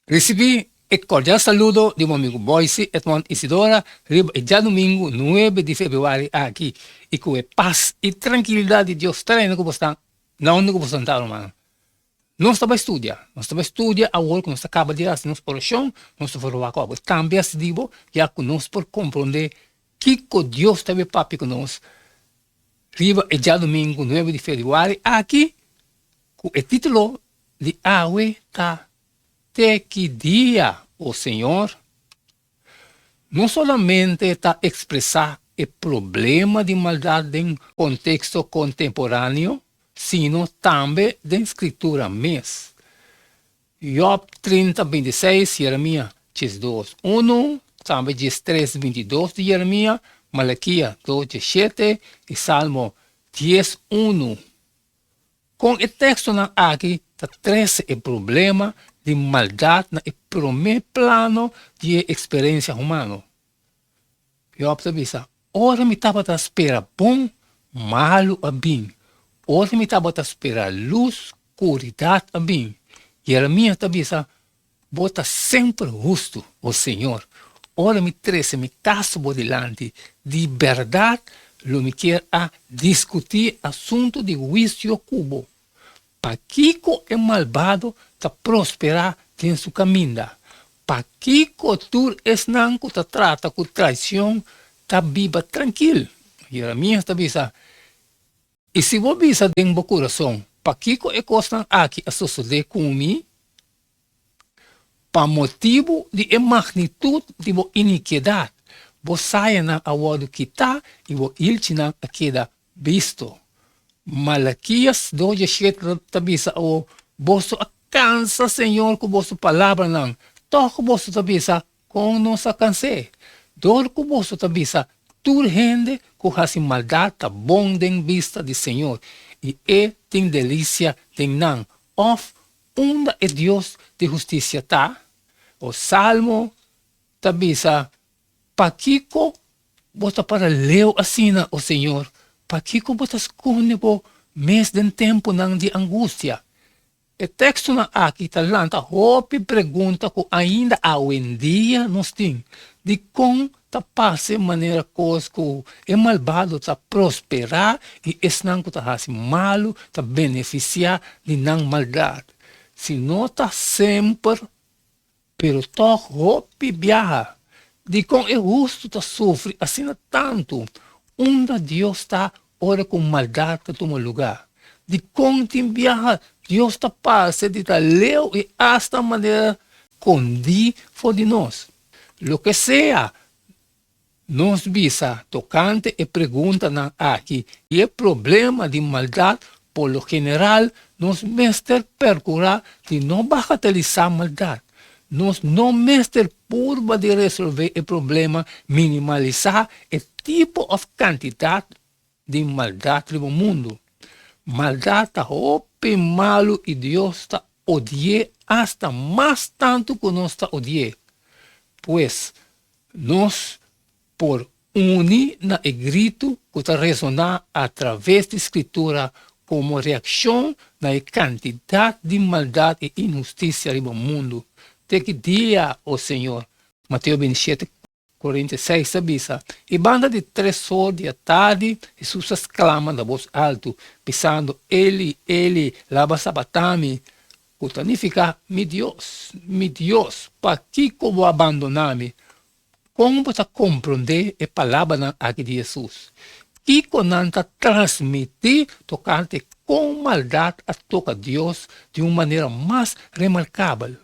Risibí e kordial saludo di bo amigu Boyce Edmond Isidora riba e djadumingu nuebe di febrüari aki i ku e pas i trankilidat di Dios ta reina ku bo stan na unda ku bo stan ta rumannan. Nos ta bai studia, nos ta bai studia awor ku nos ta kaba di hasi nos orashon, nos ta forwak ku abo tambe hasi di bo ya ku nos por komprondé kiko Dios ta bai papia ku nos riba e djadumingu nuebe di febrüari aki ku e titulo di awe ta Te ki dia, o Señor? No solamente ta ekspresá e problema di maldat den konteksto kontemporáneo, sino tambe den Skritura mes. Job 30, 26, Jeremia 12, 1, tambe 13, 22 di Jeremia, Malakia 2, 17 i Salmo 10, 1. Kon e tekstonan aki ta trese e problema di maldat na e promé plano di e eksperensia humano? Job ta bisa, Ora mi tabata spera bon, malu a bin, ora mi tabata spera lus, skuridat a bin. Jeremias ta bisa, Bo ta semper hustu, o Señor. Ora mi trese mi kaso bo dilanti, di bèrdat lo mi kier a diskutí asuntu di huisio ku bo. Pakiko e malbado ta prosperá den su kaminda? Pakiko tur esnan ku ta trata ku traishon ta biba trankil? Jeremias ta bisa, I si bo bisa den bo kurason, Pakiko e kosnan aki a sosodé ku mi? Pa motibu di e magnitut di bo inikiedat, bo sayanan a wòrdu kitá i bo ilchinan a keda bisto. Malakias dos diesshete ta bisa awor, Boso a kansa Señor ku boso palabranan, tòg boso ta bisa, Kon nos a kans'é? Dor ku boso ta bisa, Tur hende ku hasi maldat ta bon den bista di Señor, i E tin delisia den nan, òf Unda e Dios di hustisia ta? O Salmo ta bisa, Pakiko Bo ta para leu asina, o Señor? Pakiko Bo ta skonde Bo mes den tempunan di angustia? E tekstonan aki ta lanta hopi pregunta ku ainda awendia nos tin. Dikon ta parse manera kos ku e malbado ta prosperá i esnan ku ta hasi malu ta benefisiá di nan maldat? Si no ta semper, pero tòg hopi biaha. Dikon e hustu ta sufri asina tantu? Unda Dios ta ora ku maldat ta tuma lugá? Dikon tin biaha Dios ta parse di ta leu i asta manera kondí for di nos? Loke sea nos bisa tokante e preguntanan aki i e problema di maldat, por lo general nos mester perkurá di no bagatelisá maldat. Nos no mester purba di resolvé e problema minimalisá e tipo òf kantidat di maldat riba mundu. Maldat ta hopi malu i Dios ta odi'é asta mas tantu ku nos ta odi'é. Pues, nos por uni na e gritu ku ta resoná atraves di Skritura komo reakshon na e kantidat di maldat i inhustisia riba mundu, Te ki dia, o Señor? Mateo 27, 46 ta bisa, I banda di tres or di atardi Hesus a sklama na bos altu, bisando, Eli, Eli, lama sabatami? Ku ta nifiká, Mi Dios, mi Dios, pakiko bo a bandoná mi? Kon bo ta komprondé e palabranan aki di Hesus? Kiko nan ta transmití tokante kon maldat a toka Dios di un manera mas remarkabel?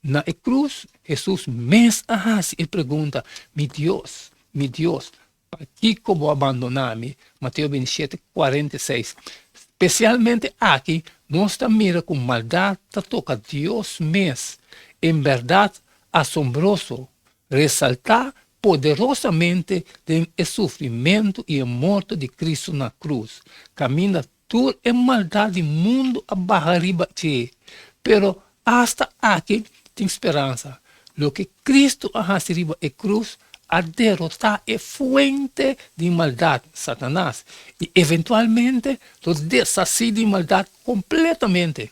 Na e krus, Hesus mes a hasi e pregunta, Mi Dios, mi Dios, pakiko bo a bandoná mi? Mateo 27, 46. Spesialmente aki nos ta mira ku maldat ta toka Dios mes. En bèrdat asombroso, resaltá poderosamente den e sufrimentu i e morto di Kristu na krus, kaminda Tur e maldat di mundu a baha riba dje. Pero asta aki tin speransa. Loke Kristu a hasi riba e krus a derotá e fuente di maldat, Satanas, i eventualmente lo deshasí di maldat kompletamente.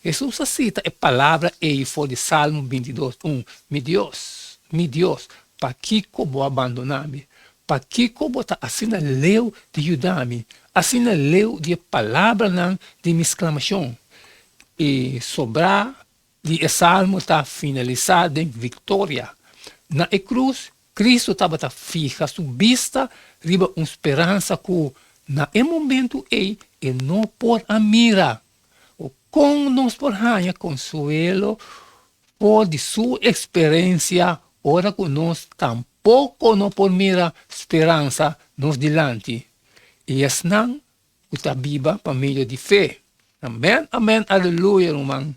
Hesus a sita e palabra ei for di Salmo bintidos, un, Mi Dios, mi Dios, pakiko bo a bandoná mi? Pakiko bo ta asina leu di yuda mi, asina leu di e palabranan di mi sklamashon? E sobrá di e salmo ta finalisá den viktoria. Na e krus, Kristu tabata fiha su bista riba un speransa ku na e momentu ei e no por a mira. O kon nos por haña konsuelo for di su eksperensia ora ku nos tampoko no por mira speransa nos dilanti i esnan ku ta biba pa medio di fe? Amen, amen, aleluya, ruman.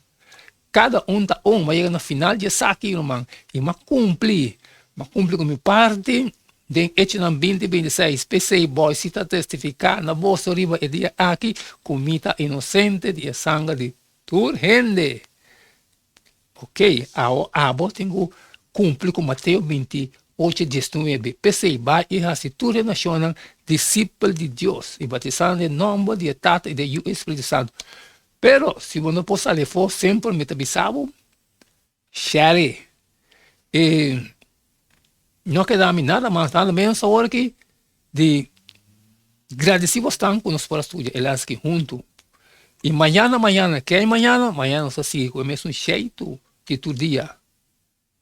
Kada un ta un. M'a yega na final di esaki, ruman, i m'a kumpli. M'a kumpli ku mi parti den Echonan binti, bintiseis. P'esei bo si ta testifiká na boso riba e dia aki ku mi ta inosente di e sanger di tur hende. Oke, awo abo tin ku kumpli ku Mateo 28, diesnuebe. P'esei, bai i hasi tur e nashonnan disipel di Dios, i batisá nan den nòmber di e Tata i di e Yu i e Spiritu Santu. Pero, si bo no por sali afó, semper mi ta bisa bo, Sherry, e no keda mi nada mas, nada menos awor aki di gradisí bosnan ku nos por a studia e lès aki huntu. I mañana, mañana, ke mañana? Mañana nos ta sigui ku e mesun sheitu di tur dia.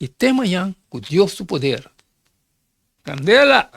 I te mañan ku Dios su poder. Kandela!